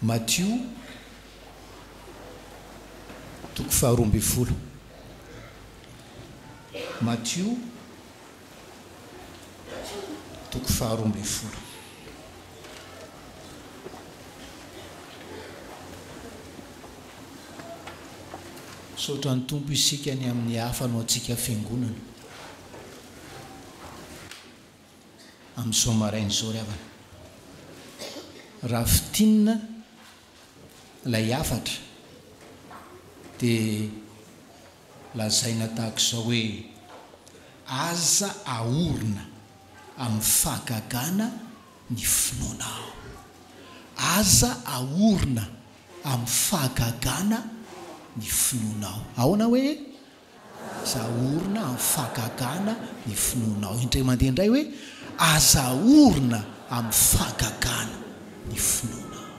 Matio toko faharoa ambin'ny folo. Matio toko faharoa ambin'ny folo. Misaotra ny Tompo isika ny amin'ny hafa no antsika fiangonana amin'izao maraina izao ry havana. Raha fintinina ilay hafatra dia lazaina tahaka izao hoe, Aza ahorina amin'ny fahagagana ny finoanao. Aza ahorina amin'ny fahagagana ny finoanao. Ahoana hoe? Aza ahorina amin'ny fahagagana ny finoanao. Indray mandeha indray hoe, Aza ahorina amin'ny fahagagana ny finoanao.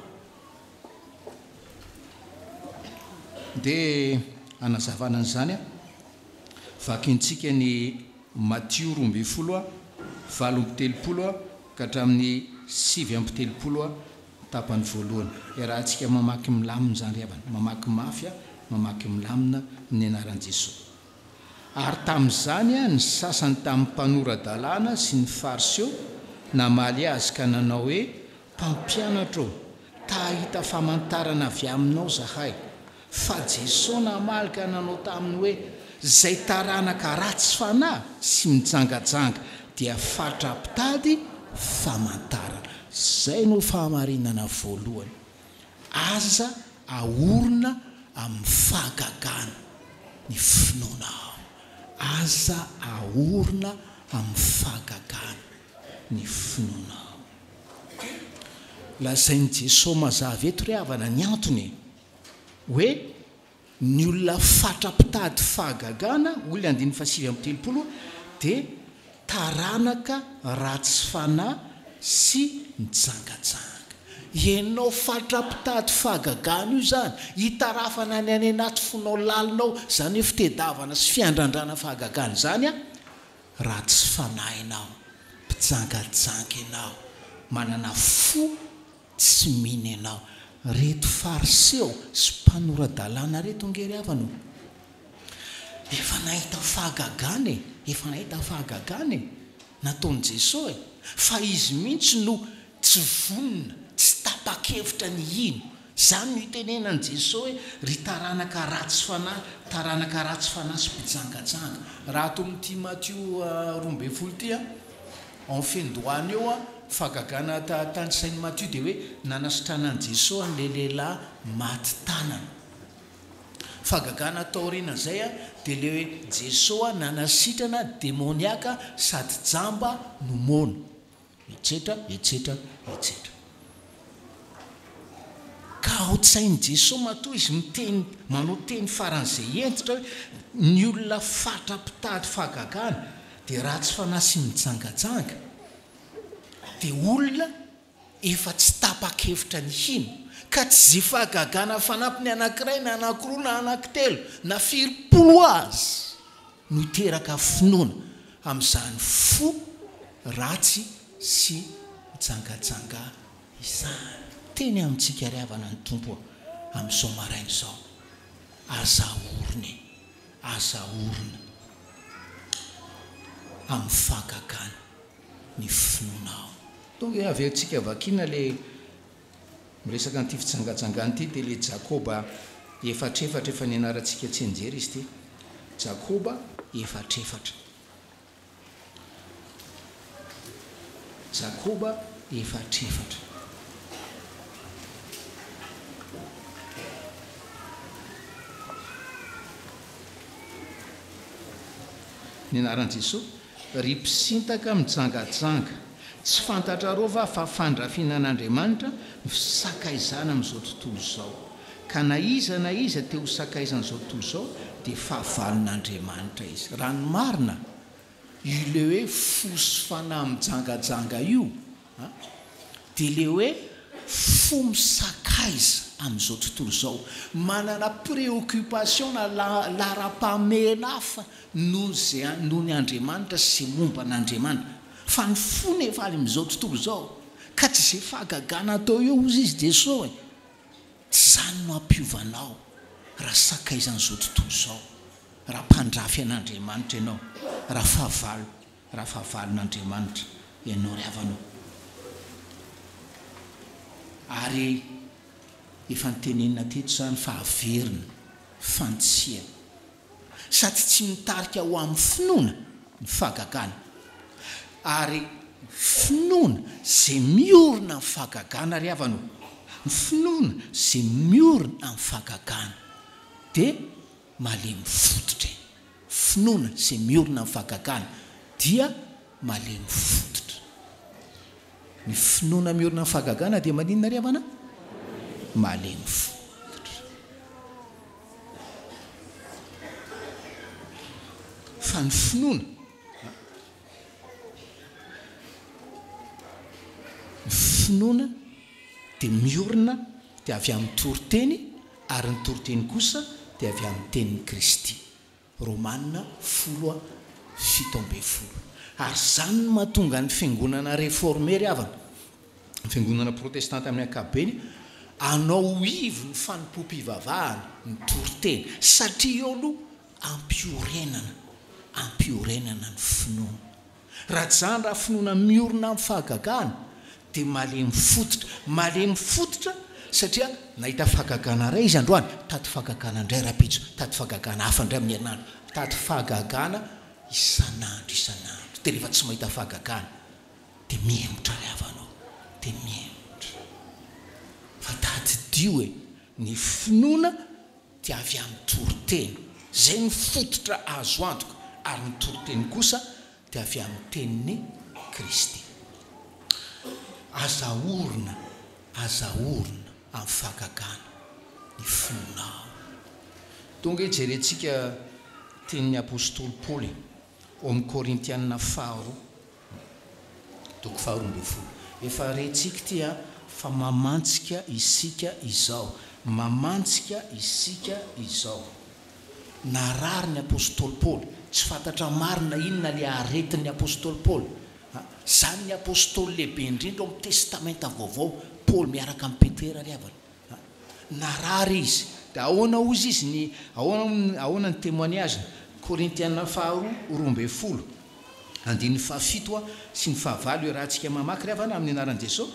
Ndeha hanazavana an'izany aho. Vakintsika ny Matio 12, 38 ka hatramin'ny 39 tapany voalohany. Iarahantsika mamaky milamina izany ry havana. Mamaky mafy, mamaky milamina amin'ny anaran'i Jesoa. Ary tamin'izany ny sasany tamin'ny mpanora-dalàna sy ny Fariseo namaly azy ka nanao hoe, Mpampianatra ô, ta hahita famantarana avy aminao izahay. Fa Jesoa namaly ka nanao taminy hoe, Izay taranaka ratsy fanahy sy mijangajanga dia fatra-pitady famantarana. Izay no fahamarinana voalohany. Aza ahorina amin'ny fahagagana ny finoanao. Aza ahorina amin'ny fahagagana ny finoanao. Lazain'i Jesoa mazava eto ry havana ny antony e! Hoe ny olona fatra-pitady fahagagana, hoy ilay andininy faha-39, dia taranaka ratsy fanahy sy mijangajanga. Ianao fatra-pitady fahagagana io izany, itarafana ny any anaty fonao lalina ao izany hoe fitedavana sy fiandrandrana fahagagana izany an! Ratsy fanahy ianao, mpijangajanga ianao, manana fo tsy mino ianao. Reto fariseo sy mpanora-dalàna reto ange ry havana o! Efa nahita fahagagana e! Efa nahita fahagagana e! Nataon'i Jesoa e! Fa izy mihitsy no tsy vonona, tsy tapa-kevitra ny hino. Izany no itenenan'i Jesoa hoe, Ry taranaka ratsy fanahy, taranaka ratsy fanahy sy mpijangajanga. Raha ato amin'ity Matio 12 ity an, ao amin'ny fiandohany eo an, fahagagana tanisain'i Matio dia hoe nanasitranan'i Jesoa an'ilay lehilahy maty tanana. Fahagagana taorianan'izay an, dia ilay hoe Jesoa nanasitrana demoniaka sady jamba no moana. Etsetra, etsetra, etsetra. Ka ao an-tsain'i Jesoa matoa izy miteny, manao teny faran'izay hentitra hoe, ny olona fatra-pitady fahagagana dia ratsy fanahy sy mijangajanga, dia olona efa tsy tapa-kevitra ny hino, ka tsy izay fahagagana fanampiny anankiray na anankiroa na anankitelo na firy-polo aza no hiteraka finoana amin'izany fo ratsy sy mijangajanga izany. Teny amintsika ry havana ny Tompo amin'izao maraina izao. Aza ahorona e! Aza ahorona amin'ny fahagagana ny finoanao. Tonga e, averintsika vakiana le Miresaka an'ity fijangajangana ity dia ilay Jakoba efatrefatra efa nianarantsika tsianjery izy ity. Jakoba efatrefatra. Jakoba efatrefatra. Ny anaran'i Jesoa, ry mpisintaka mijangajanga. Tsy fantatrareo va fa fandrafiana an'Andriamanitra ny fisakaizana amin'izao tontolo izao? Ka na iza na iza te ho sakaizan'izao tontolo izao dia fahavalon'Andriamanitra izy. Raha ny marina, io ilay hoe fo sy fanahy mijangajanga io an, dia ilay hoe fo misakaiza amin'izao tontolo izao, manana préoccupation na laharam-pahamehana hafa noho izay noho ny Andriamanitra sy izay momba an'Andriamanitra. Fa ny fony efa any amin'izao tontolo izao, ka tsy izay fahagagana atao eo hozy izy Jesoa e! Tsy izany no hampiova anao raha sakaizan'izao tontolo izao, raha mpandrafy an'Andriamanitra ianao, raha fahavalo, raha fahavalon'Andriamanitra ianao ry havana ô. Ary efa notenenina teto izany fa averina, fantsihana. Sady tsy mitarika ho amin'ny finoana ny fahagagana. Ary ny finoana izay miorina amin'ny fahagagana ry havana ô, ny finoana izay miorina amin'ny fahagagana dia malemy fototra e. Finoana izay miorina amin'ny fahagagana dia malemy fototra. Ny finoana miorina amin'ny fahagagana dia maninona ry havana? Malemy fototra. Fa ny finoana, ny finoana dia miorina dia avy amin'ny toriteny ary ny toriteny kosa dia avy amin'ny tenin'i Kristy. Romana 10:17. Ary izany no mahatonga ny fiangonana Réformé ry havana, ny fiangonana protestanta amin'ny ankapobeny, hanao ho ivo ny fanompoam-pivavahana, ny toriteny, satria eo aloha ampiorenana, ampiorenana ny finoana. Raha tsy izany, raha finoana miorina amin'ny fahagagana, dia malemy fototra. Malemy fototra satria nahita fahagagana iray izy androany, tady fahagagana indray rahampitso, tady fahagagana hafa indray amin'ny herinandro, tady fahagagana isan'andro isan'andro. Dia rehefa tsy mahita fahagagana, dia mihemotra ry havana ô, dia mihemotra. Fa tadidio e, ny finoana dia avy amin'ny toriteny. Izay no fototra azo antoka, ary ny toriteny kosa dia avy amin'ny tenin'i Kristy. Aza orina, aza orina amin'ny fahagagana ny finoanao. Tonga e jerentsika tenin'ny apostoly Paoly ao amin'ny Korintiana faharoa. Toko faharoa ambin'ny folo. Efa rentsika ity an, fa mamantsika isika izao. Mamantsika isika izao. Narary ny apostoly Paoly. Tsy fantatra marina inona ilay aretin'ny apostoly Paoly. Izany ny apostoly lehibe indrindra ao amin'ny Testamenta Vaovao, Paoly miaraka amin'i Petera ry havana. Narary izy. Dia ahoana hozy izy ny, ahoana, ahoana ny témoignage-ny? Korintiana faharoa, 12, andininy fahafito sy ny fahavalo iarahantsika mamaky ry havana amin'ny anaran'i Jesosy,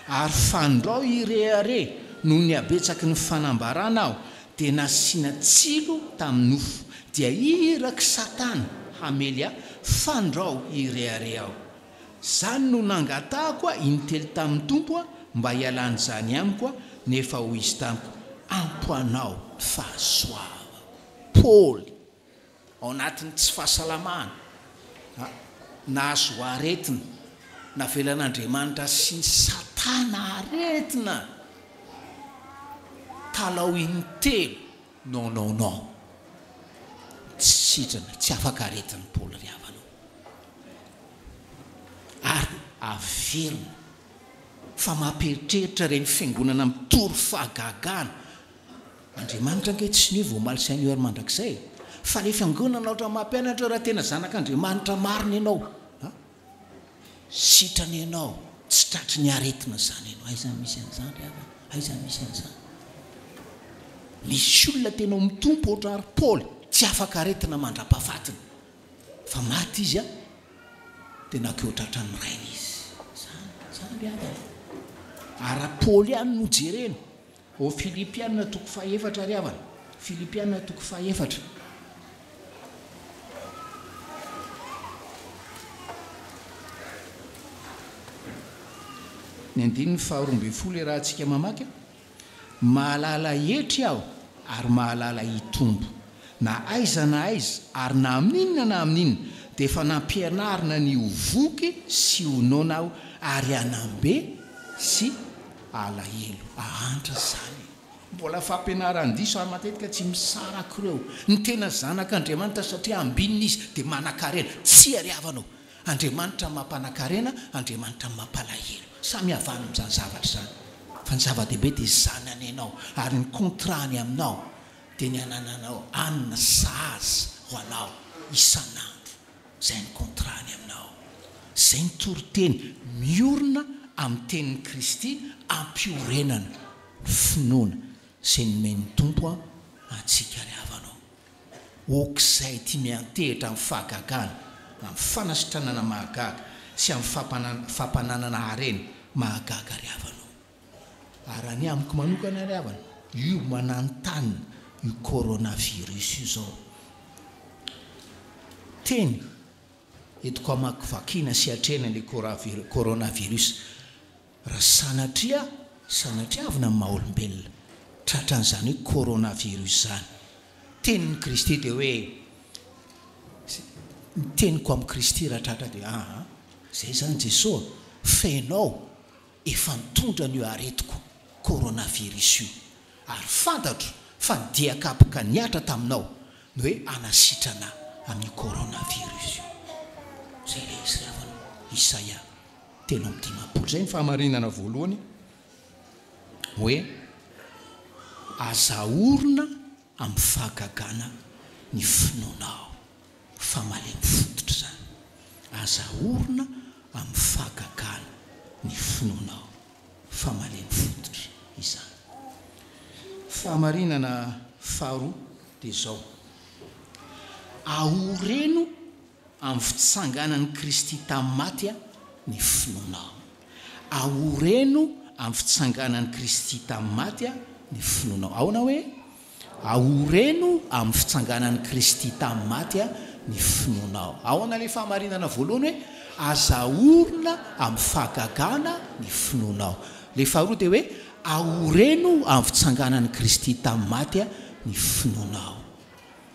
Ary fandrao hirehareha noho ny habetsaky ny fanambarana aho, dia nasiana tsilo tamin'ny nofo, dia irak'i Satana hamely ahy, fandrao hirehareha aho. Izany no nangatahako aho intelo tamin'ny Tompo aho mba hialan'izany amiko aho, nefa hoy Izy tamiko, Ampy anao ny fahasoavako. Paoly, ao anatin'ny tsy fahasalamana, nahazo aretina, navelan'Andriamanitra hasian'i Satana aretina, talao intelo, non non non, tsy sitrana, tsy afaka aretin'i Paoly ry havana ô. Ary averina fa mampieritreritra ireny fiangonana mitory fahagagana. Andriamanitra ange tsy ny hoe vao omaly sy anio ary mandrakizay e! Fa ilay fiangonana ohatran'ny mampianatra hoe raha tena zanak'Andriamanitra marina ianao, a! sitrana ianao, tsy tratry ny aretina izany ianao. Aiza no misy an'izany ry havana? Aiza no misy an'izany? Misy olona tena ao amin'ny Tompo ohatran'i Paoly, tsy afaka aretina mandra-pahafatiny. Fa maty izy a, dia nankeo tratran'ny rainy izy. Izany, izany ry havana. Ary raha Paoly ihany no jerena, ao Filipiana toko fahefatra ry havana, Filipiana toko fahefatra. Ny andininy faharoa ambin'ny folo iarahantsika mamaky a. Mahalala hetry aho ary mahalala hitombo. Na aiza na aiza ary na amin'inona na amin'inona dia efa nampianarina ny ho voky sy ho noana aho ary hanam-be sy alahelo. Ahantra izany e! Mbola fampianaran-diso ary matetika tsy misaraka ireo. Ny tena zanak'Andriamanitra satria ambinina izy dia manankarena. Tsia ry havana ô! Andriamanitra mampanakarena, Andriamanitra mampalahelo. Samy havana amin'izany zavatra izany. Fa ny zava-dehibe dia zanany ianao, ary ny contrat-ny aminao dia ny hanananao hanina sahaza ho anao isan'andro. Izay ny contrat-ny aminao. Izay ny toriteny miorina amin'ny tenin'i Kristy ampiorenana ny finoana. izay nomen'ny Tompo antsika ry havana ô. Aok'izay ity miantehitra amin'ny fahagagana, amin'ny fanasitranana mahagaga sy amin'ny fampananana harena mahagaga ry havana ô. Ary raha ny amiko manokana ry havana, io mananontanona io coronavirus io izao. Teny entiko hamakivakiana sy hatrehina ilay coronavirus. Raha sanatria, sanatriavina ny maha olombelona, tratran'izany hoe coronavirus izany. Tenin'i Kristy dia hoe, ny teniko amin'i Kristy raha tratra dia aa, izay izany Jesoa, f'Ianao efa nitondra an'io aretiko coronavirus io, ary fantatro fa ny dian-kapoka nihatra taminao ny hoe hanasitrana amin'io coronavirus io. Izay ilay izy ry havana, Isaia 53. Izay ny fahamarinana voalohany hoe aza aorina amin'ny fahagagana ny finoanao fa malemy fototra izany. Aza aorina amin'ny fahagagana ny finoanao fa malemy fototra izany. Fahamarinana faharoa dia izao, aoreno amin'ny fitsanganan'i Kristy tamin'ny maty ny finoanao. Aoreno amin'ny fitsanganan'i Kristy tamin'ny maty ny finoanao. Ahoana hoe? Aoreno amin'ny fitsanganan'i Kristy tamin'ny maty ny finoanao. Ahoana ilay fahamarinana voalohany hoe aza aorina amin'ny fahagagana ny finoanao. Ilay faharoa dia hoe aoreno amin'ny fitsanganan'i Kristy tamin'ny maty ny finoanao.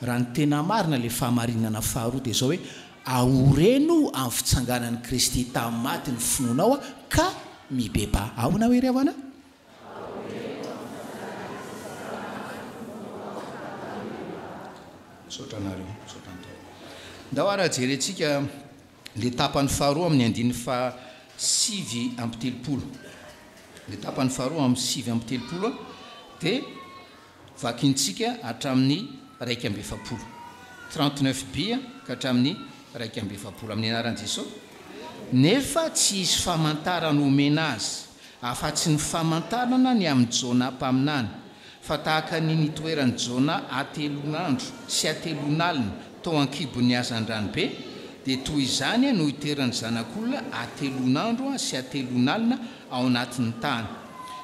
Raha ny tena marina ilay fahamarinana faharoa dia izao hoe aoreno amin'ny fitsanganan'i Kristy tamin'ny maty ny finoanao ka mibebaha. Ahoana hoe ry havana? Misaotra anareo, misaotra an'i Dada. Ndao ary jerentsika le tapany faharoa amin'ny andininy faha 39. Le tapany faharoa amin'ny 39 dia Vakintsika hatramin'ny 41. 39 by ka hatramin'ny 41. Amin'ny anaran'i Jesoa. Nefa tsy hisy famantarana homena azy, afa-tsy ny famantarana ny amin'i Jonah mpaminany, fa tahaka ny nitoeran'i Jonah hatelon'andro sy hatelon'alina tao an-kibon'ny hazandranobe, dia toy izany no hitoeran'ny Zanak'olona hatelon'andro sy hatelon'alina ao anatin'ny tany.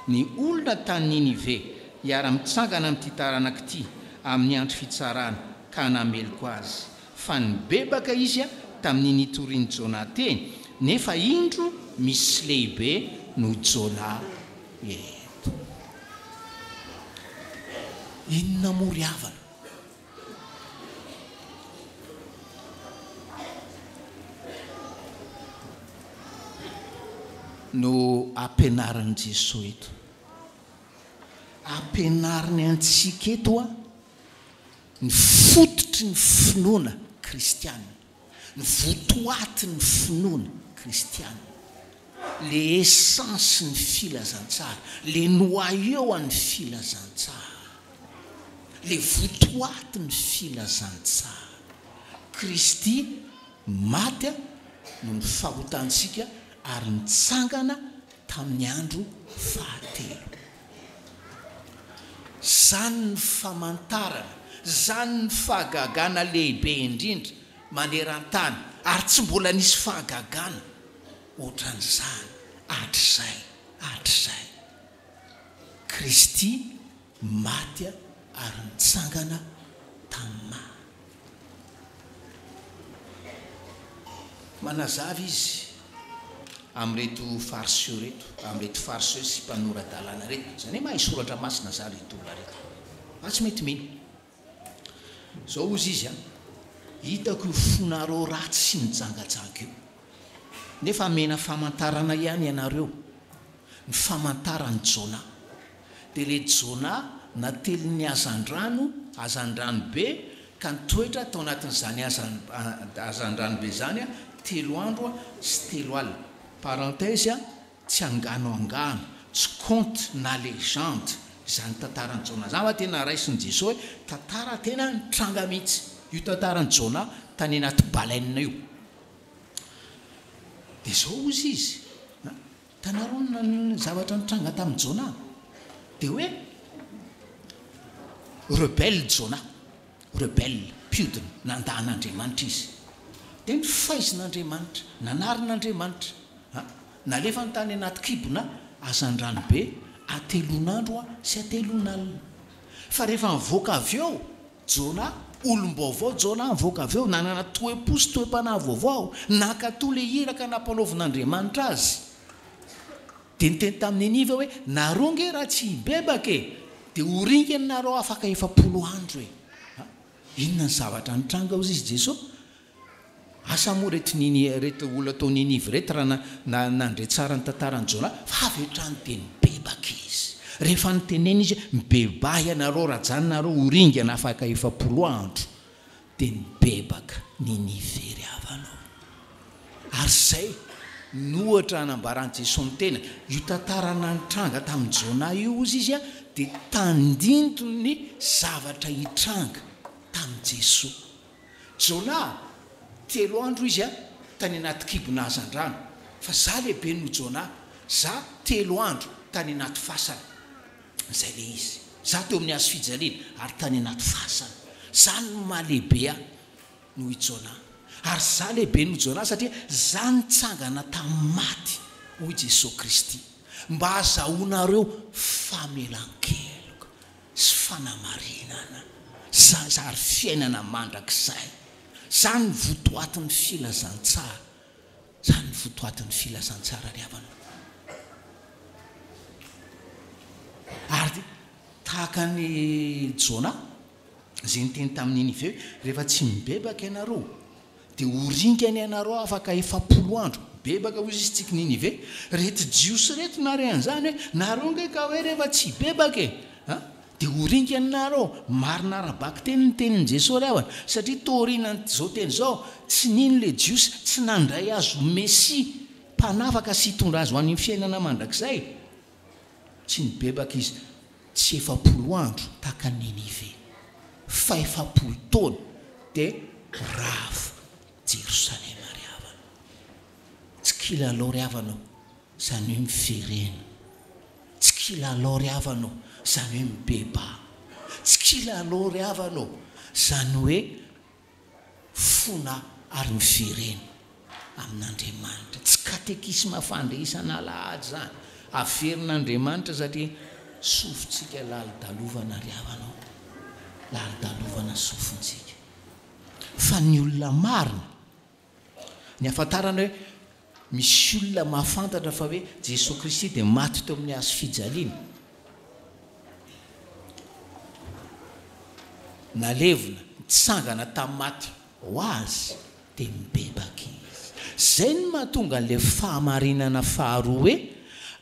Ny olona tany Ninive Hiara-mitsangana amin'ity taranaka ity amin'ny andro fitsarana, ka hanameloka azy. Fa nibebaka izy tamin'ny nitorian'i Jonah teny, nefa indro misy lehibe noho Jonah eto. Inona moa ry havana? No ampianarin'i Jesoa eto. Ampianariny antsika eto ny fototry ny finoana kristiana, ny votoatin'ny finoana kristiana, le essence ny filazantsara, le noyau an'ny filazantsara, le votoatin'ny filazantsara. Kristy maty noho ny fahotantsika ary nitsangana tamin'ny andro fahatelo. Izany ny famantarana, izany ny fahagagana lehibe indrindra maneran-tany, ary tsy mbola nisy fahagagana ohatran'izany hatrizay hatrizay. Kristy maty ary nitsangana tamin'ny maty. Manazava izy amin'ireto Fariseo ireto, amin'ireto Fariseo sy mpanora-dalàna ireto, izany hoe mahay soratra masina izany ireto olona ireto, fa tsy mety mino. Izao hozy izy an, hitako io fonareo ratsy sy mijangajanga io, nefa amena famantarana ihany ianareo, ny famantaran'i Jonah. Dia ilay Jonah natelin'ny hazandrano, hazandrano be, ka nitoetra tao anatin'izany hazandrano be izany telo andro sy telo alina. Parenthèse, tsy angano angano, tsy conte na légende izany tantaran'i Jonah izany fa tena raisin'i Jesoa hoe tantara tena nitranga mihitsy io tantaran'i Jonah tany anaty baleine io. Dia izao hozy izy, Hitanareo ny zavatra nitranga tamin'i Jonah? Dia hoe. Rebelle Jonah. Rebelle, mpiodina, nandà an'Andriamanitra izy. Dia nifaizin'Andriamanitra, nanarin'Andriamanitra. A, nalefany tany anaty kibona hazandrano be hatelon'andro sy hatelon'alina. Fa rehefa nivoaka avy eo Jonah, olom-baovao Jonah nivoaka avy eo, nanana toe-po sy toe-panahy vaovao, nankatò ilay iraka nampanaovin'Andriamanitra azy. Dia niteny tamin'i Ninive hoe, Nareo ange raha tsy hibebaka e, dia ho ringana nareo afaka 40 andro e. A, inona ny zavatra nitranga hozy izy Jeso? Asa moa ireto Nini, ireto olona tao Ninive ireto raha na, na, nandre tsara ny tantaran'i Jona, fa avy hatrany dia nibebaka izy. Rehefa nitenena izy hoe, Mibebaha ianareo, raha ajanonareo ho ringana afaka 40 andro. Dia nibebaka Ninive ry havana ô. Ary izay no ohatra anambaran'i Jesoa ny tenany. Io tantara nitranga tamin'i Jona io hozy izy dia tandindon'ny zavatra hitranga tamin'i Jesoa. Jona, telo andro izy tany anaty kibona hazandrano. Fa za lehibe noho Jona, za telo andro tany anaty fasana. Izay ilay izy. Za teo amin'ny hazo fijaliana ary tany anaty fasana. Zany no maha lehibe ahy noho i Jona. Ary za lehibe noho Jona satria za nitsangana tamin'ny maty, hoy Jesoa Kristy, mba hazahoanareo famelan-keloka sy fanamarinana ary fiainana mandrakizay. Zany ny votoatin'ny filazantsara. Zany ny votoatin'ny filazantsara ry havana ô. Ary tahaka an'i Jona izay niteny tamin'i Ninive hoe, rehefa tsy mibebaka ianareo dia ho ringana ianareo afaka 40 andro. Mibebaka hoy izy tsika Ninive. Reto Jiosy reto nare an'izany hoe, nareo nge ka hoe rehefa tsy hibebaka e! A! Dia ho ringana nareo. Marina ara-bakiteny ny tenin'i Jesoa ry havana, satria taorian'izao teny izao, tsy nino ilay Jiosy, tsy nandray azy ho Mesia, mpanafaka sy hitondra azy ho any amin'ny fiainana mandrakizay. Tsy nibebaka izy, tsy 40 andro tahaka an'i Ninive, fa 40 taona dia rava Jerosalema ry havana. Tsy kilalao ry havana o, izany hoe miverena. Tsy kilalao ry havana o, izany hoe mibebaha. Tsy kilalao ry havana o, izany hoe fona ary miverena amin'Andriamanitra. Tsy katekisma fandre isan'alahady izany. Averin'Andriamanitra satria sofintsika lalodalovana ry havana o, lalodalovana sofintsika. Fa ny olona marina Ny ahafantarana hoe misy olona mahafantatra fa hoe Jesoa Kristy dia maty teo amin'ny hazo fijaliana, nalevina, nitsangana tamin'ny maty ho azy, dia mibebaka izy. Izay no mahatonga an'ilay fahamarinana faharoa hoe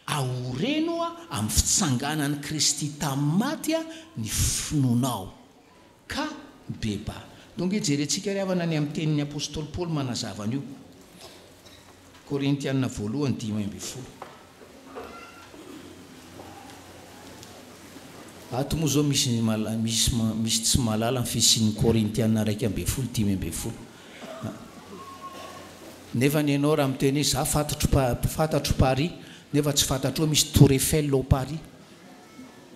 aoreno amin'ny fitsanganan'i Kristy tamin'ny maty ny finoanao. Ka beba. Donge jerentsika ry havana ny amin'ny tenin'ny apostoly Paoly manazava an'io. Korintiana voalohany 15. Ato moa izao misy misy misy tsy mahalala ny fisian'ny Korintiana 11 15. Nefa ny ianao raha miteny hoe za fantatro fantatro Paris nefa tsy fantatrao misy Tour Eiffel ao Paris.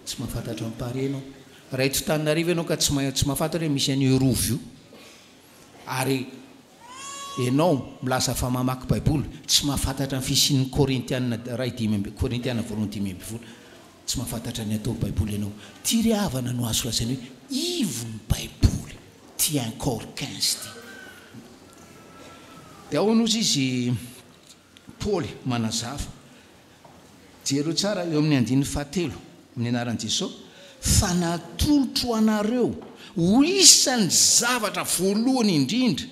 Tsy mahafantatra an'i Paris ianao. Raha eto Tananarivo ianao ka tsy tsy mahafantatra hoe misy an'io Rova io, ary ianao milaza fa mamaky Baiboly, tsy mahafantatra ny fisian'ny Korintiana iray dimy amby Korintiana voalohany 15, tsy mahafantatra ny atao Baiboly ianao. Ity ry havana no azo lazaina hoe ivon'ny Baiboly, ity un corps 15 ity. Dia ahoana hozy izy Paoly manazava. Jereo tsara eo amin'ny andininy fahatelo, amin'ny anaran'i Jesoa, fa natolotro anareo ho isan'ny zavatra voalohany indrindra,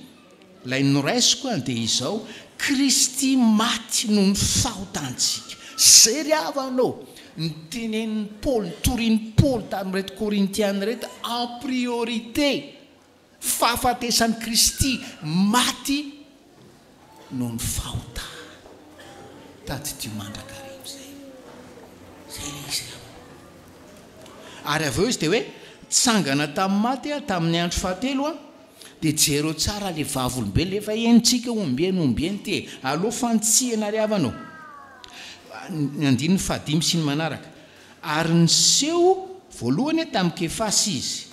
ilay noraisiko dia izao, Kristy maty noho ny fahotantsika. Izay ry havana ô, notenenin'i Paoly, notorian'i Paoly tamin'ireto Korintiana ireto en priorité. Fahafatesan'i Kristy maty noho ny fahotana. Tadidio mandrakariva izay. Izay ilay izy ry havana. Ary avy eo izy dia hoe, Tsangana tamin'ny maty aho tamin'ny andro fahatelo aho, dia jereo tsara ilay vavolombelona efa henontsika ombieny ombieny ity e. Aleo fantsihana ry havana ô. Ny andininy fahadimy sy ny manaraka. Ary niseho voalohany tamin'i Kefasy izy.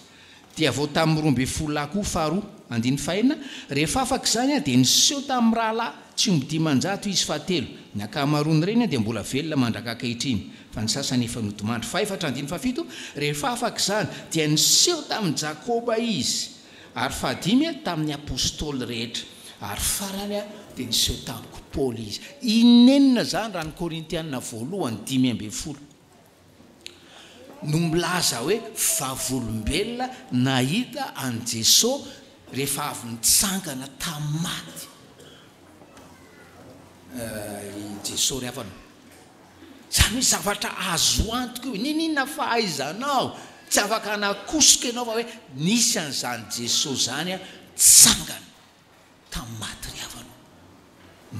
Dia vao tamin'ny 12 lahy koa faharoa. Andininy fahenina, Rehefa afaka izany dia niseho tamin'ny rahalahy tsy omby 500 izy fahatelo. Ny ankamaroan'ireny dia mbola velona mandrak'ankehitriny, fa ny sasany efa nodimandry. Fahefatra, andininy fahafito, Rehefa afaka izany dia niseho tamin'i Jakoba izy, ary fahadimy, tamin'ny apostoly rehetra. Ary farany dia niseho tamiko Paoly izy. Inenina izany raha ny Korintiana voalohany 15. No milaza hoe vavolombelona nahita an'i Jesoa rehefa avy nitsangana tamin'ny maty i Jesoa ry havana. Izany hoe zavatra azo antoka io, n'inon'inona fahaizanao, tsy afaka hanakosoka ianao fa hoe nisy an'izany Jesoa izany nitsangana. Tamin'ny maty ry havana o.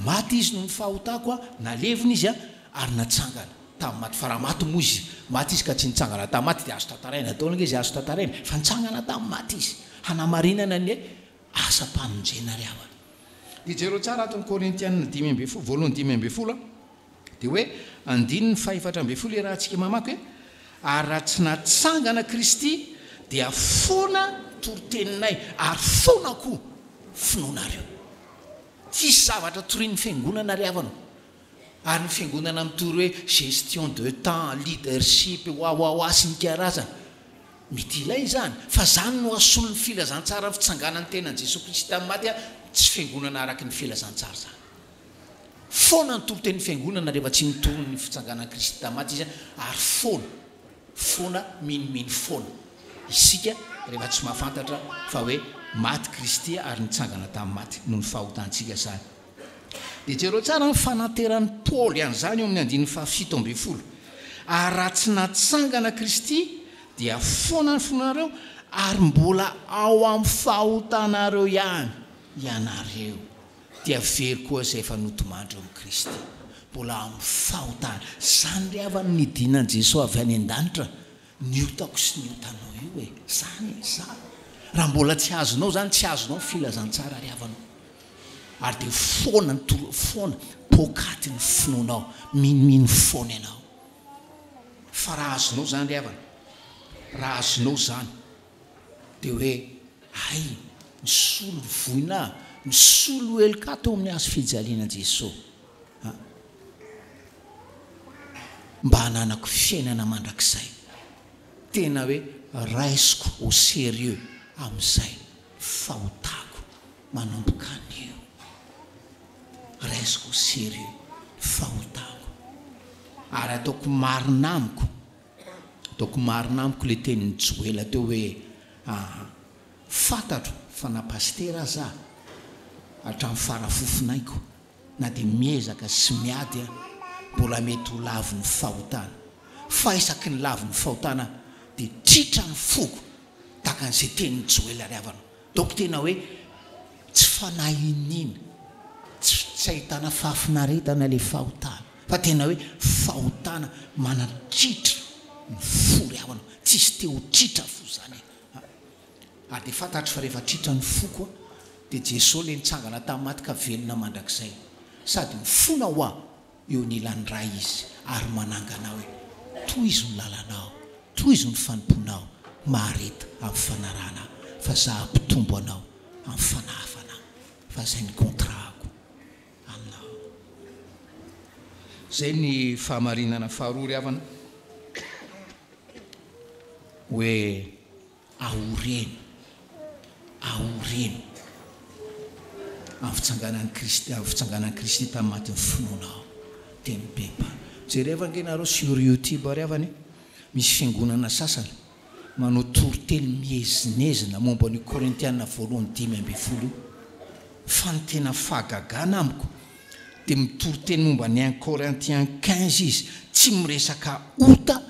Maty izy noho ny fahotako a, nalevina izy a, ary natsangana tamin'ny maty. Fa raha maty moa izy, maty izy ka tsy nitsangana tamin'ny maty dia azo tantaraina daholo ange izay azo tantaraina, fa nitsangana tamin'ny maty izy hanamarinana ny asam-pamonjena ry havana. Dia jereo tsara ato ny Korintiana 15, voalohany 15 a. Dia hoe andininy faha-14 iarahantsika mamaky hoe, Ary raha tsy natsangana Kristy dia foana ny toriteninay ary foana koa finoanareo. Tsisy zavatra torian'ny fiangonana ry havana o. Ary ny fiangonana mitory hoe gestion de temps, leadership, wawawa sy ny karazany. Mety ilaina izany, fa izany no hasolo ny filazantsara ny fitsanganan'ny tenan'i Jesoa Kristy tamin'ny maty, tsy fiangonana araky ny filazantsara izany. Foana ny toritenin'ny fiangonana rehefa tsy mitory ny fitsanganan'i Kristy tamin'ny maty izy ary foana, foana, minomino foana isika rehefa tsy mahafantatra fa hoe maty Kristy ary nitsangana tamin'ny maty noho ny fahotantsika izany. Dia jereo tsara ny fananteran'i Paoly an'izany eo amin'ny andininy faha-17, Ary raha tsy natsangana Kristy dia foana ny finoanareo ary mbola ao amin'ny fahotanareo ihany ianareo. dia very koa izay efa nodimandry eo amin'i Kristy. Mbola amin'ny fahotana. Izany ry havana no nidinan'i Jesoa avy any an-danitra, ny otako sy ny otanao io e. Izany e, izany. Raha mbola tsy azonao izany, tsy azonao ny filazantsara ry havana. Ary dia foana ny toro, foana, poakaty ny finoanao, minomino foana ianao. Fa raha azonao izany ry havana, raha azonao izany, Dia hoe, hay, nisolo voina ahy, nisolo heloka ahy teo amin'ny hazo fijaliana Jesoa, a, mba hananako fiainana mandrakizay. Tena hoe raisiko au sérieux amin'izay fahotako manomboka anio. Raisiko au sérieux ny fahotako ary ataoko marina amiko. Ataoko marina amiko le tenin'i Joela teo hoe aa fantatro fa na pasitera aza aho hatramin'ny farafofonaiko na dia miezaka sy miady aho mbola mety ho lavin'ny fahotana fa isaky ny lavin'ny fahotana aho dia tritra ny foko tahaka an'izay tenin'i Joela ry havana Donc tena hoe tsy fanahy iniana, tsy tsy ahitana fahafinaretana ilay fahotana fa tena hoe fahotana manatritra ny fo ry havana, tsisy te ho tritra fo zany e! Ary dia fantatro fa rehefa tritra ny foko dia Jesoa ilay nitsangana tamin'ny maty ka velona mandrakizay sady mifona ho ahy eo anilan'ny Ray Izy ary manangana ahy hoe, Tohizo ny lalanao, tohizo ny fanompoanao, mahareta amin'ny fanarahana ahy, fa Izaho hampitombo anao amin'ny fanahafana ahy, fa izay ny contrat-ko aminao. Izay ny fahamarinana faharoa ry havana, hoe. Aoreno, aoreno amin'ny fitsanganan'i Kristy, amin'ny fitsanganan'i Kristy tamin'ny maty ny finoanao. Dia mibebaha. Jereva ange nareo sur youtube ary havana e, misy fiangonana sasany manao toriteny miezinezina momba an'io Korintiana voalohany 15 io. Fa ny tena fahagagana amiko dia mitory teny momba ny un Corinthiens 15 izy, tsy miresaka ota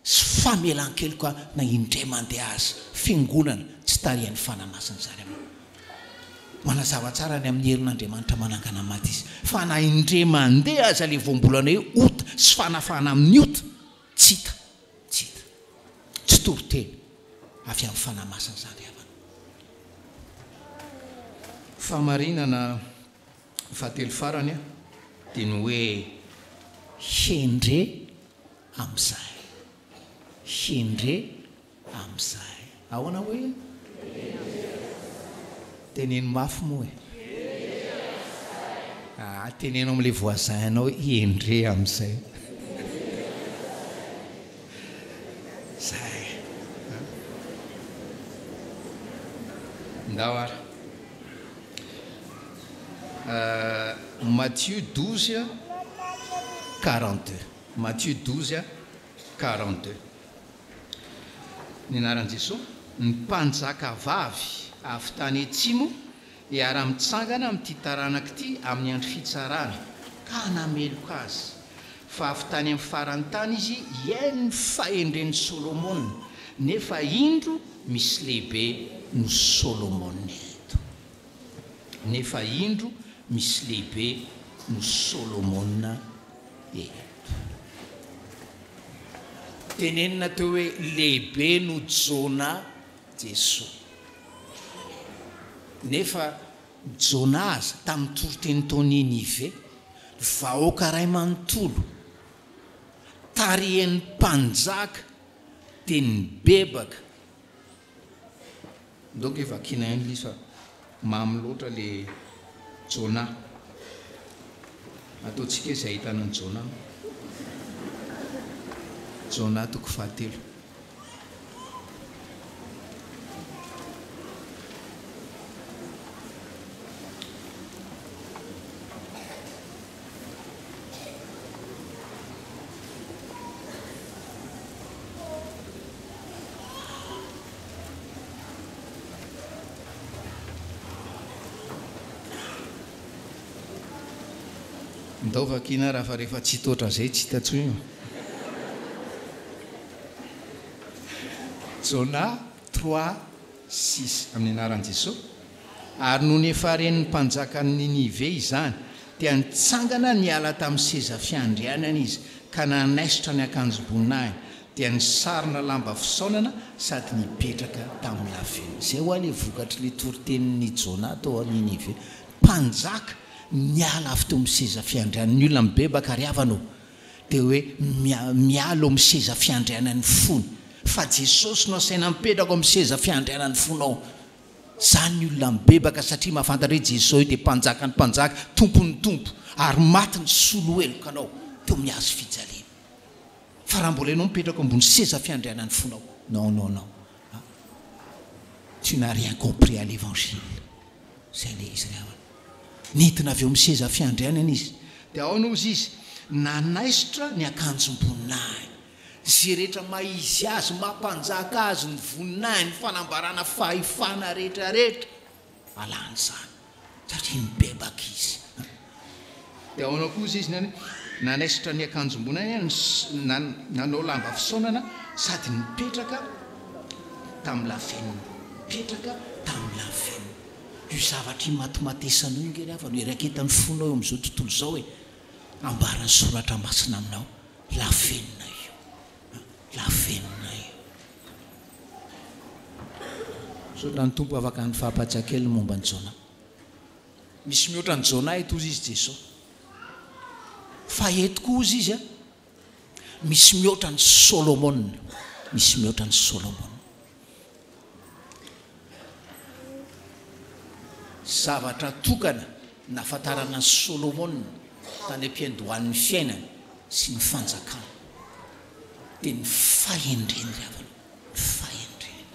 sy famelan-keloka na indray mandeha aza, fiangonana tsy tarihan'ny Fanahy Masina izany aminao. Manazava tsara ny amin'ny herin'Andriamanitra manangana maty izy, fa na indray mandeha aza ilay voambolana hoe ota sy fanafahana amin'ny ota, tsy hita, tsy hita. Tsy toriteny avy amin'ny Fanahy Masina izany ry havana. Fahamarinana fahatelo farany dia ny hoe hendre amin'izay. Hendre amin'izay. Ahoana hoe? Teneno mafy moa e. Ah, teneno amin'ilay voisin-nao hoe hendre amin'izay. Zay. Ndao ary. Matthieu 12, 42. Matthieu 12, 42. Ny anaran'i Jesoa, ny mpanjaka vavy avy tany atsimo hiara-mitsangana amin'ity taranaka ity amin'ny andro fitsarana, ka hanameloka azy. Fa avy tany amin'ny faran'ny tany izy hihaino ny fahendren'i Solomona, nefa indro misy lehibe noho Solomona eto. Nefa indro misy lehibe noho Solomona eto. Tenenina teo hoe lehibe noho Jona Jesoa. Nefa Jona aza tamin'ny toriteny tao Ninive, vahoaka iray manontolo, tarihin'ny mpanjaka dia nibebaka. Ndao nge vakiana ihany ilay izy fa mamy loatra le Jonah. Ataontsika izay ahitana an'i Jonah. Jonah toko fahatelo. Ndao vakiana raha fa rehefa tsy hita ohatran'izay tsy hita intsony io. Jonah 3, 6 Amin'ny anaran'i Jesoa. Ary nony efa ren'ny mpanjakan'i Ninive izany, dia nitsangana niala tamin'ny seza fiandrianany izy, ka nanaisotra ny akanjom-boninahiny, dia nisarona lamba fisaonana sady nipetraka tamin'ny lavenona. Izay ho'a ilay vokatr'ilay toritenin'i Jonah tao Ninive. Mpanjaka niala avy teo amin'ny seza fiandrianany. Ny olona mibebaka ry havana ô, dia hoe miala eo amin'ny seza fiandrianan'ny fony. Fa Jesosy no asaina mipetraka ao amin'ny seza fiandrianan'ny fonao. Izany ny olona mibebaka satria mahafantatra hoe Jesoa io dia Mpanjakan'ny mpanjaka, Tompon'ny tompo, ary maty nisolo heloka anao teo amin'ny hazo fijaliana. Fa raha mbola ianao mipetraka ambony seza fiandrianan'ny fonao, non non non, tu n'as rien compris à l'évangile. Izay ilay izy ry havana. Nidina avy eo amin'ny seza fiandrianana izy. Dia aona hozy izy? Nanaisotra ny akanjom-boninahiny. Izay rehetra maha izy azy, maha mpanjaka azy, ny voninahiny, ny fanambarana fahefana rehetra rehetra, alany izany. Satria nibebaka izy. Dia ahoana koa hozy izy nany? Nanaisotra ny akanjom-boninahiny, nanao lamba fisaonana sady nipetraka tamin'ny lavenona. Nipetraka tamin'ny lavenona. Io zavatra imatimatesanao io nge ry havana, iraiketan'ny fonao eo amin'izao tontolo izao e. Ambaran'ny Soratra Masina aminao. Lavenona io. Lavenona io. Misaotra ny Tompo afaka nifampatsiahy kely ny momba an'i Jonah. Misy mihoatra an'i Jonah eto hozy izy Jeso. Fa eto koa hozy izy a, misy mihoatra an'i Solomona. Misy mihoatra an'i Solomona. Zavatra tokana nahafantarana an'i Solomona tany am-piandohan'ny fiainany sy ny fanjakany dia ny fahendreny ry havana, ny fahendreny.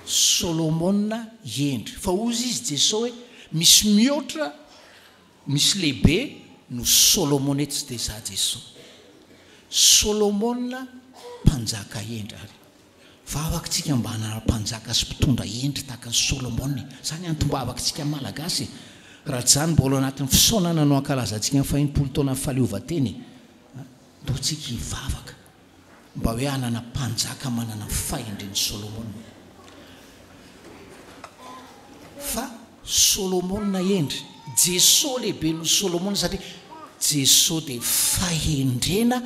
Solomona hendry. Fa hozy izy Jesoa hoe misy mihoatra Misy lehibe no Solomona eto tsy dia za Jesoa. Solomona mpanjaka hendry ary vavaka tsika mba hanana mpanjaka sy mpitondra hendry tahaka an'i Solomona e. Zany antom-bavaka tsika Malagasy e. Raha tsy zany mbola ao anatin'ny fisaonana no ankalazantsika ny fahenimpolo taonan'ny fahaleovantena e. Ndao tsika hivavaka. Mba hoe hanana mpanjaka manana ny fahendren'i Solomona. Fa Solomona hendry. Jesoa lehibe noho Solomona satria Jesoa dia fahendrena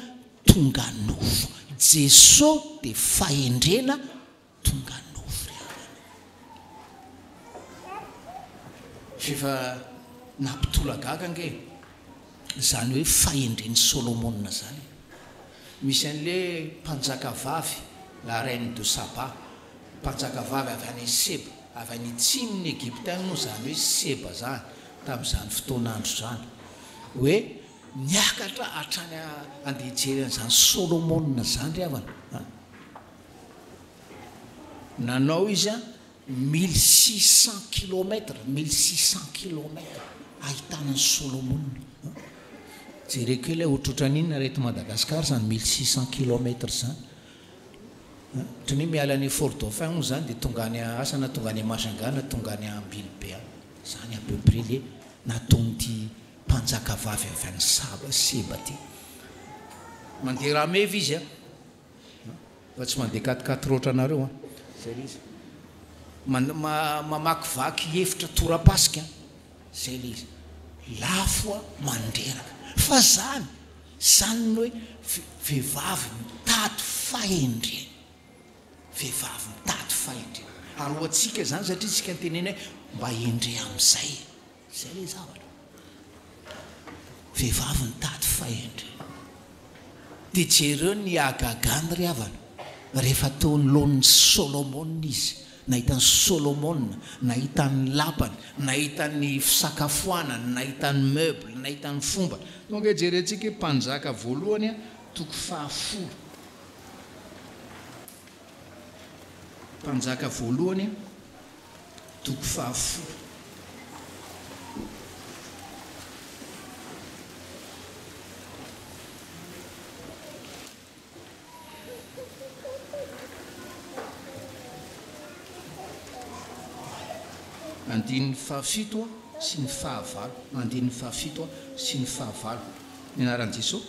tonga nofo. Jesoa dia fahendrena Tonga nofo ry havana. F'efa nampitolagaga ange izany hoe fahendren'i Solomona izany e. Misy an'ilay mpanjaka vavy La reine de Saba, mpanjakavavy avy any Seba, avy any atsimon'i Egypta any moa izany hoe Seba izany tamin'izany fotoan'andro izany, hoe niakatra hatrany handeha hijery an'izany Solomona izany ry havana a. Nanao izy an, 1600 kilomètres, 1600 kilomètres ahitana an'i Solomona. Jereo kely hoe ohatrohatran'ny inona raha eto Madagascar izany 1600 kilomètres izany. Ohatran'ny hoe miala any Fort Dauphin moa izany dia tonga any asa na tonga any Majunga na tonga any Ambilobe any. Izany à peu près le nataon'ity mpanjakavavy avy any Saba, Seba ity. Mandeha rameva izy an. Fa tsy mandeha quatre quatre ohatranareo an. Zay le izy. Mamakivaky efitra torapasika an. Zay le izy. Lafo an, mandreraka. Fa zany, zany ny hoe vehivavy mitady fahendrena. Vehivavy mitady fahendrena. Ary ho antsika zany satria tsika nitenena hoe mba hendre amizay e. Zay le zavatra. Vehivavy nitady fahendrena. Dia jereo ny hagagany ry havana, rehefa teo anoloan'i Solomona izy, nahita an'i Solomona, nahita ny lapany, nahita ny fisakafoanany, nahita ny meuble, nahita ny fomba. Tonga jerentsika hoe Mpanjaka voalohany toko fahafolo. Mpanjaka voalohany. Toko fahafolo. Andininy fahafito sy ny fahavalo. Andininy fahafito sy ny fahavalo. Ny anaran'i Jesoa.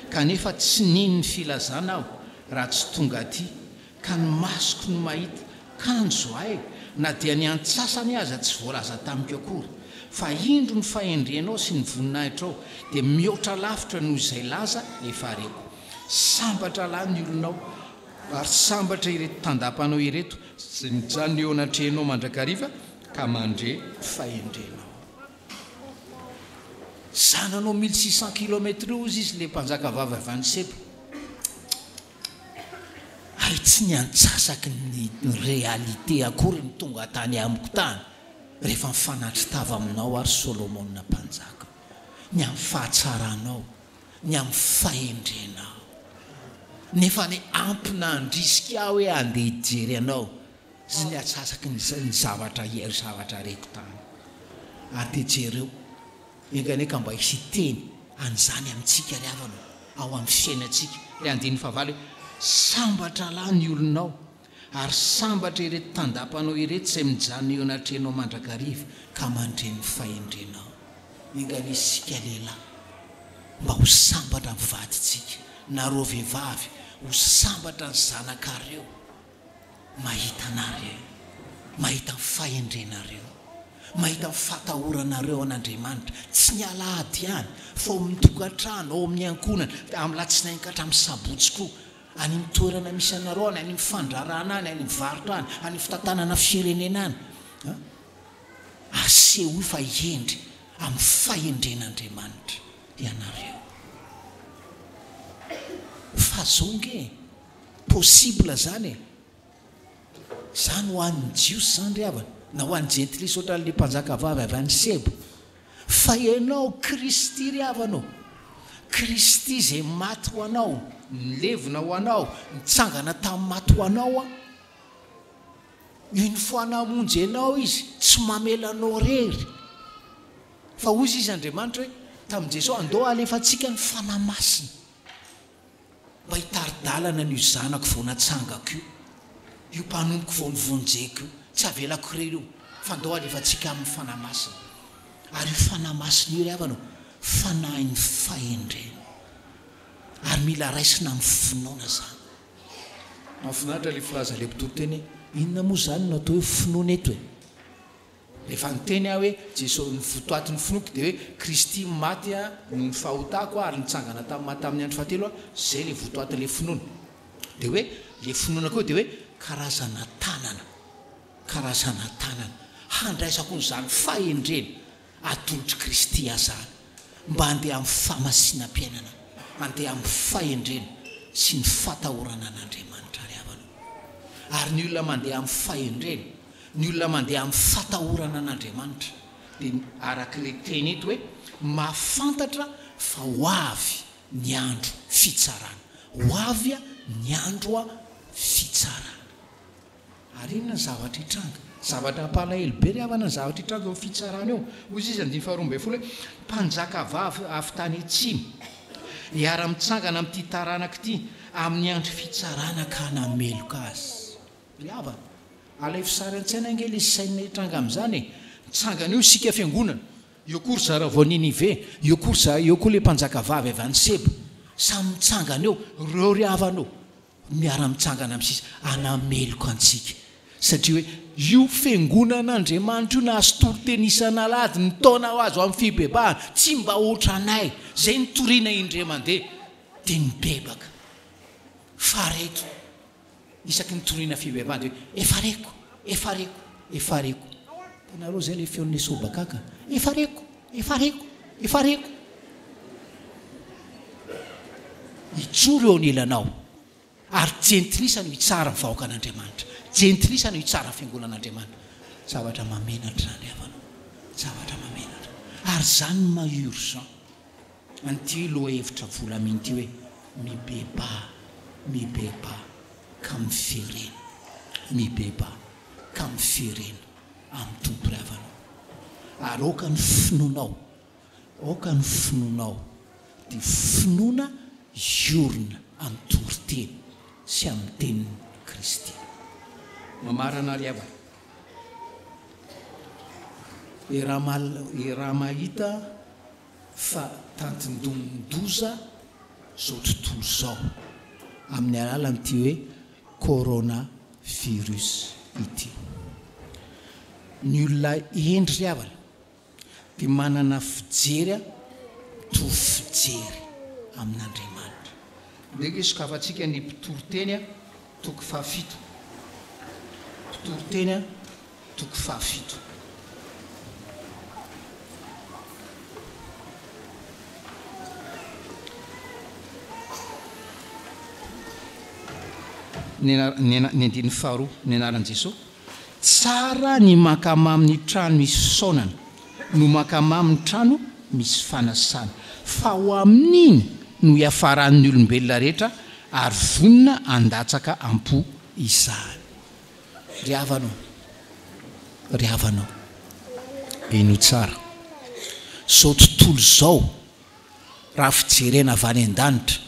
Kanefa tsy nino ny filazana aho raha tsy tonga aty, ka ny masoko no mahita, kanjo hay na dia ny antsasany aza tsy voalaza tamiko akory. Fa indro ny fahendrenao sy ny voninahitrao dia mihoatra lavitra noho izay laza efa reko. Sambatra lahy ny olonao, ary sambatra ireto tandapanao ireto, izay mijanona eo anatrehanao mandrakariva ka mandre fahendrenao. Za nanao 1600 kilomètre io ozy izy le mpanjaka vavy avy any Seba. Hay tsy ny antsasaky ny réalité akory no tonga tany amiko tany rehefa mifanatri-tava aminao aho ry Solomona mpanjaka. Ny amin'ny fahatsaranao, ny amin'ny fahendrenao. Nefa anie ampy nandrisika ahy hoe handeha hijery anao. Sy ny atsasaky ny ny zavatra ny zavatra reko tany. Ary dia jereo, enga anie ka mba hisy hiteny an'izany amintsika ry havana ô, ao amin'ny fiainantsika. Ilay andininy fahavalo hoe, Sambatra lahy ny olonao, ary sambatra ireto tandapanao ireto izay mijanona eo anatrehanao mandrakariva ka mandre ny fahendrenao. Enga anie isika lehilahy mba ho sambatra ny vadintsika, nareo vehivavy ho sambatra ny zanakareo. Mahita anareo, mahita ny fahendrenareo, mahita ny fatahoranareo an'Andriamanitra, tsy ny alahady ihany, fa ao amin'ny tokantrano, ao amin'ny ankohonana, amin'ny latsinainy ka hatramin'ny sabotsy koa, any amin'ny toerana misy anareo any, any amin'ny fandraharahana any, any amin'ny varotra any, any amin'ny fitantanana firenena any. Asehoy fa hendry amin'ny fahendren'Andriamanitra ianareo. Fa zao nge e! Possible zany e! Zany ho an'ny jiosy zany ry havana, na ho an'ny jentilisa ohatran'le mpanjaka vavy avy any Seba. Fa ianao Kristy ry havana ô! Kristy izay maty ho anao, nilevina ho anao, nitsangana tamin'ny maty ho anao an! Une fois namonjy anao Izy, tsy mamela anao rery. Fa hoy izy Andriamanitra hoe, tamin'i Jesoa, andao alefantsika ny Fanahy Masina. Mba hitari-dalana an'io zanako vao natsangako io, io mpanompoko vao novonjeko io. Tsy avelako irery io, fa ndao alefantsika amin'ny Fanahy Masina. Ary io Fanahy Masina io ry havana ô, Fanahin'ny fahendrena. Ary mila raisina amin'ny finoana izany. Mahafinaritra ilay filazan'ilay mpitoriteny hoe, inona moa izany no atao hoe finoana eto e? Rehefa niteny aho hoe Jeso, ny votoatin'ny finoako dia hoe Kristy maty noho ny fahotako ary nitsangana tamin'ny maty tamin'ny andro fahatelo aho, izay ilay votoatin'ilay finoana. Dia hoe ilay finoana koa dia hoe karazana tanana, karazana tanana handraisako an'izany fahendrena atolotr'i Kristy ahy izany mba handeha amin'ny fahamasinam-piainana, handeha amin'ny fahendrena sy ny fatahorana an'Andriamanitra ry havana. Ary ny olona mandeha amin'ny fahendrena, ny olona mandeha amin'ny fatahorana an'Andriamanitra, dia araka ilay teny eto hoe mahafantatra fa ho avy ny andro fitsarana. Ho avy ny andro fitsarana. Ary inona ny zavatra hitranga? Zavatra hampalahelo be ry havana ny zavatra hitranga eo amin'ny fitsarana eo. Hoy izy andininy faharoa 12 hoe, Mpanjaka vavy avy tany atsimo, hiara-mitsangana amin'ity taranaka ity amin'ny andro fitsarana ka hanameloka azy. Ry havana, alaivo sary an-tsaina ange ilay saina hitranga amin'izany e! Mitsangana eo isika fiangonana, eo koa ry zareo avy ao Ninive, eo koa ry za, eo koa ilay mpanjaka vavy avy any Seba. Samy mitsangana eo, ireo ry havana ô! Miara-mitsangana amin'ny sisa hanameloka antsika. Satria hoe io fiangonan'Andriamanitra io nahazo toriteny isan'alahady nitaona ho azy ho amin'ny fibebahana, tsy mba ohatranay izay nitoriana indray mandeha dia nibebaka. Fa reto, isaky ny toriana fibebahana dia hoe efa reko, efa reko, efa reko. Hitanareo izay ilay feon'ilay sobakaka? Efa reko, efa reko, efa reko. Hijoro eo anilanao. Ary jentilisa no hitsara ny vahoakan'Andriamanitra. Jentilisa no hitsara ny fiangonan'Andriamanitra. Zavatra mahamenatra izany ry havana o. Zavatra mahamenatra. Ary izany no maha urgent an'ity lohahevitra volamena ity hoe mibebaha, mibebaha ka miverena. Mibebaha ka miverena amin'ny Tompo ry havana o. Ary aoka ny finoanao Aoka ny finoanao dia finoana hiorina amin'ny toriteny sy amin'ny tenin'i Kristy. Mamarana ry havana. Iaraha mahita fa tandindomin-doza izao tontolo izao amin'ny alalan'ity hoe corona virus ity. Ny olona hendry ry havana dia manana fijery mitovy fijery amin'Andriamanitra. Ndeha ange sokafantsika ny Mpitoriteny toko fahafito. Mpitoriteny toko fahafito. Ny ny andininy faharoa, ny anaran'i Jesosy. Tsara ny mankamamy ny trano misy fisaonana no mankamamy ny trano misy fanasana, fa ho amin'iny no hiafaran'ny olombelona rehetra ary vonona handatsaka am-po izany. Ry havana ô, ry havana ô, henoy tsara, izao tontolo izao raha fijerena avy any an-danitra,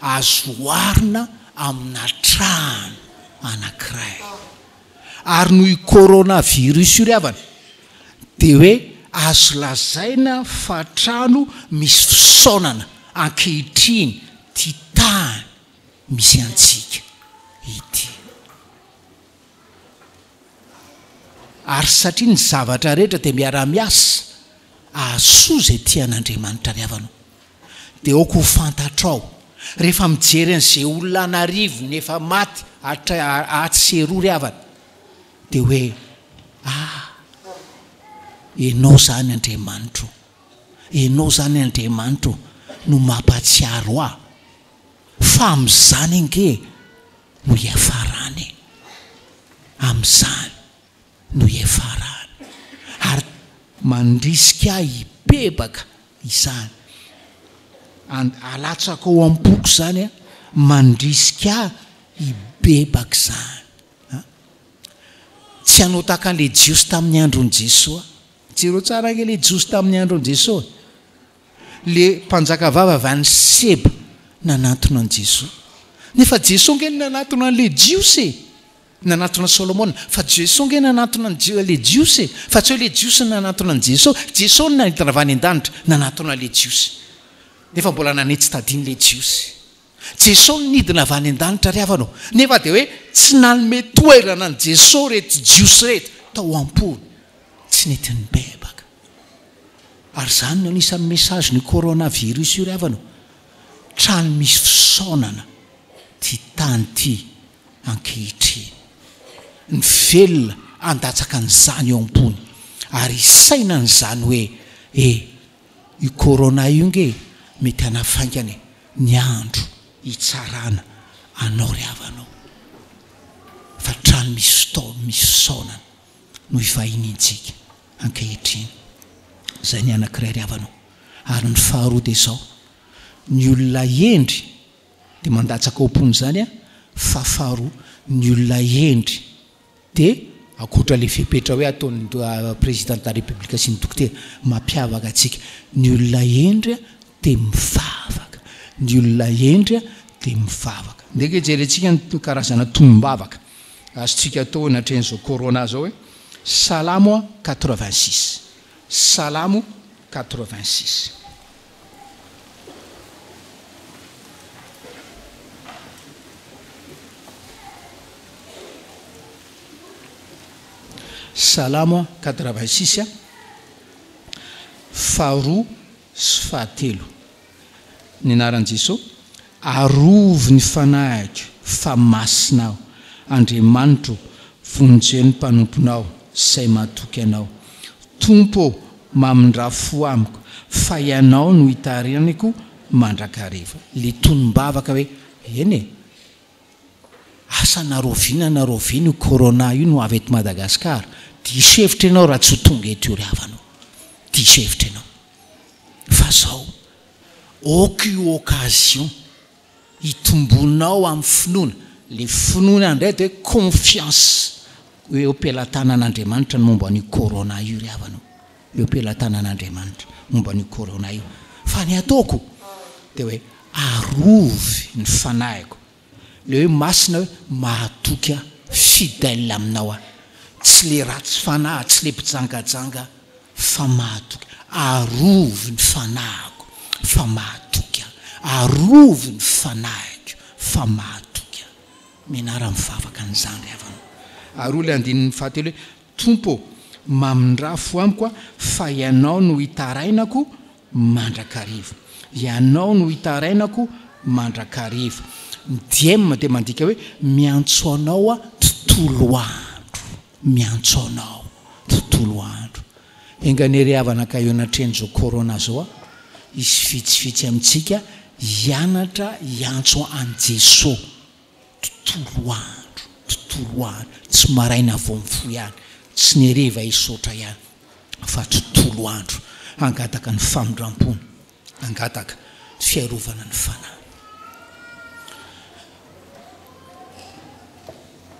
azo oharina amina trano anankiray. Ary noho io coronavirus io ry havana dia hoe azo lazaina fa trano misy fisaonana ankehitriny ity tany misy antsika ity. Ary satria ny zavatra rehetra dia miara-miasa ahasoa izay tia an'Andriamanitra ry havana o, dia aoka ho fantatrao, rehefa mijery an'izay olona an'arivony efa maty atsy sy eroa ry havana, dia hoe, ah, Ianao izany Andriamanitro, Ianao izany Andriamanitro no mampahatsiaro ahy fa amin'izany ange no hiafarany e! Amin'izany no hiafarany. Ary mandrisika ahy hibebaka izany. And alatsako ao am-poko izany an, mandrisika ahy hibebaka izany. An! Tsy hanao tahaka an'ilay Jiosy tamin'ny andron'i Jesoa. Jereo tsara ange ilay Jiosy tamin'ny andron'i Jesoa e! Le mpanjakavavy avy any Seba nanantona an'i Jesoa. Nefa Jesoa ange no nanatona an'le Jiosy e! Nanatona an'i Solomona. Fa Jesoa ange nanantona an'i le Jiosy e! Fa tsy hoe le Jiosy no nanantona an'i Jesoa. Jesoa no nanidina avy any an-danitra nanatona an'le Jiosy. Nefa mbola nanitsy tadiny le Jiosy. Jesoa no nidina avy any an-danitra ry havana ô! Nefa dia hoe tsy nanome toerana an'i Jesoa ireto Jiosy ireto tao am-pony. Tsy nety nibebaka. Ary izany no anisan'ny message ny coronavirus io ry havana ô! Trano misy fisaonana ity tany ity ankehitriny. Ny velona handatsaka an'izany eo am-pony ary hisaina an'izany hoe e! Io corona io nge mety hanafaingana e! Ny andro hitsarana anao ry havana ô! Trano misy fitao, misy fisaonana no ivahiniantsika ankehitriny. Izay ny anankiray ry havana ô. Ary ny faharoa dia izao, ny olona hendry dia mandatsaka ao am-pony izany an, fa faharoa, ny olona hendry dia ankoatra ilay fepetra hoe ataon'ny président de la république sy ny dokotera, mampiavaka antsika, ny olona hendry dia mivavaka, ny olona hendry dia mivavaka. Ndeha ange jerentsika ny karazana tonom-bavaka azontsika atao anatrehan'izao corona izao hoe, Salamo 86, Salamo 86. Salamo 86, faharoa sy fahatelo. Ny anaran'i Jeso, Arovy ny fanahiko fa masina aho, Andriamanitro, vonjeo ny mpanomponao izay matoky Anao. Tompo ô, mamindrà fo amiko, fa Ianao no itarihaniko mandrakariva. Le tonom-bavaka hoe, eny e, asa na rahoviana na rahoviana io corona io no avy eto Madagascar, diso hevitra ianao raha tsy ho tonga eto io ry havana o, diso hevitra ianao. Fa zao, ok io occasion hitombonao amin'ny finoana, le finoana indray dia hoe confiance hoe eo am-pelatanan'Andriamanitra ny momba an'io corona io ry havana o, eo am-pelatanan'Andriamanitra momba an'io corona io. Fa ny ataoko dia hoe arovy ny fanahiko, le hoe masina hoe mahatoky aho, fidèle aminao aho, tsy le ratsy fanahy, tsy le mpijangajanga aho fa mahatoky, arovy ny fanahiko fa mahatoky aho, arovy ny fanahiko fa mahatoky aho. Mianara mivavaka an'izany ry havana. Ary hoy ilay andininy fahatelo hoe, Tompo ô, mamindrà fo amiko aho, fa Ianao no itarainako mandrakariva. Ianao no itarainako mandrakariva. Ny diem dia mandika hoe miantso Anao aho tontolo andro. Miantso Anao tontolo andro. Enga anie ry havana ka eo anatrehan'izao corona izao aho, hisy vitsivitsy amintsika hianatra hiantso an'i Jesoa tontolo andro, tontolo andro, tsy maraina vao mifoha ihany, tsy ny hariva hisaotra ihany, fa tontolo andro hangataka ny famindram-pony, hangataka ny fiarovana ny fanahy.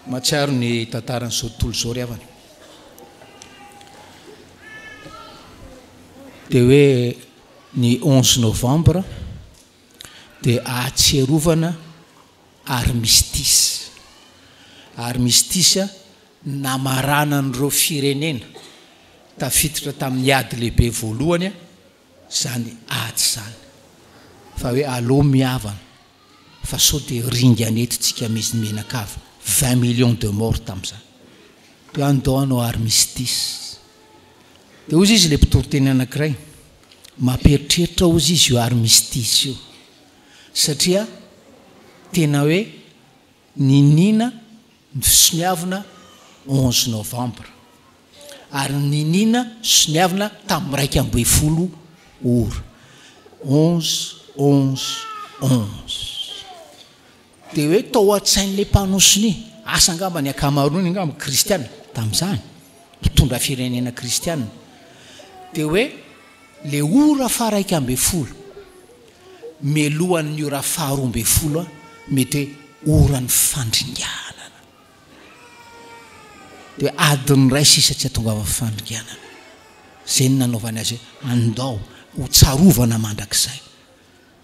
Mahatsiaro ny tantaran'izao tontolo izao ry havana. Dia hoe ny 11 novembre dia ahatsiarovana armistice. Armistice namarana an'ireo firenena tafiditra tamin'ny ady lehibe voalohany izany ady izany. Fa hoe aleo mihavana fa sao dia ringana eto tsika mianakavy, 20 millions de morts tamin'izany. Dia andao hanao armistice. Dia hozy izy ilay mpitoriteny anankiray, mampieritreritra hozy izy io armistice io, satria tena hoe niniana nosoniavina 11 novembre, ary niniana soniavina tamin'ny 11 ora, 11, 11, 11. Dia hoe tao an-tsain'ilay mpanao sonia, asa angamba ny ankamaroany angamba kristiana tamin'izany, mpitondra firenena kristiana, dia hoe ilay ora faha-11 mialohan'ny ora faha-12 mety hoe oran'ny fandringanana. Dia hoe adiny iray sisa tsy hahatongavan'ny fandringanana. Izay no nanaovany azy hoe andao ho tsarovana mandrakizay.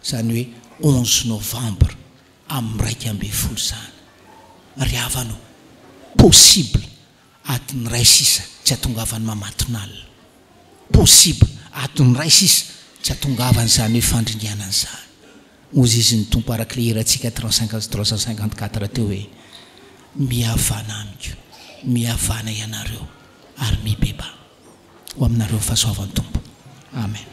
Izany hoe 11 novembre amin'ny 11 izany. Ry havana o, possible adiny iray sisa tsy hatongavan'ny mamatonalina. Possible adiny iray sisa tsy hatongavan'izany hoe fandringanana izany. Hozy izy ny Tompo araka ilay hirantsika 354 teo hoe, Mihavana amiko, mihavana ianareo ary mibebaha. Ho aminareo ny fahasoavan'ny Tompo. Amen.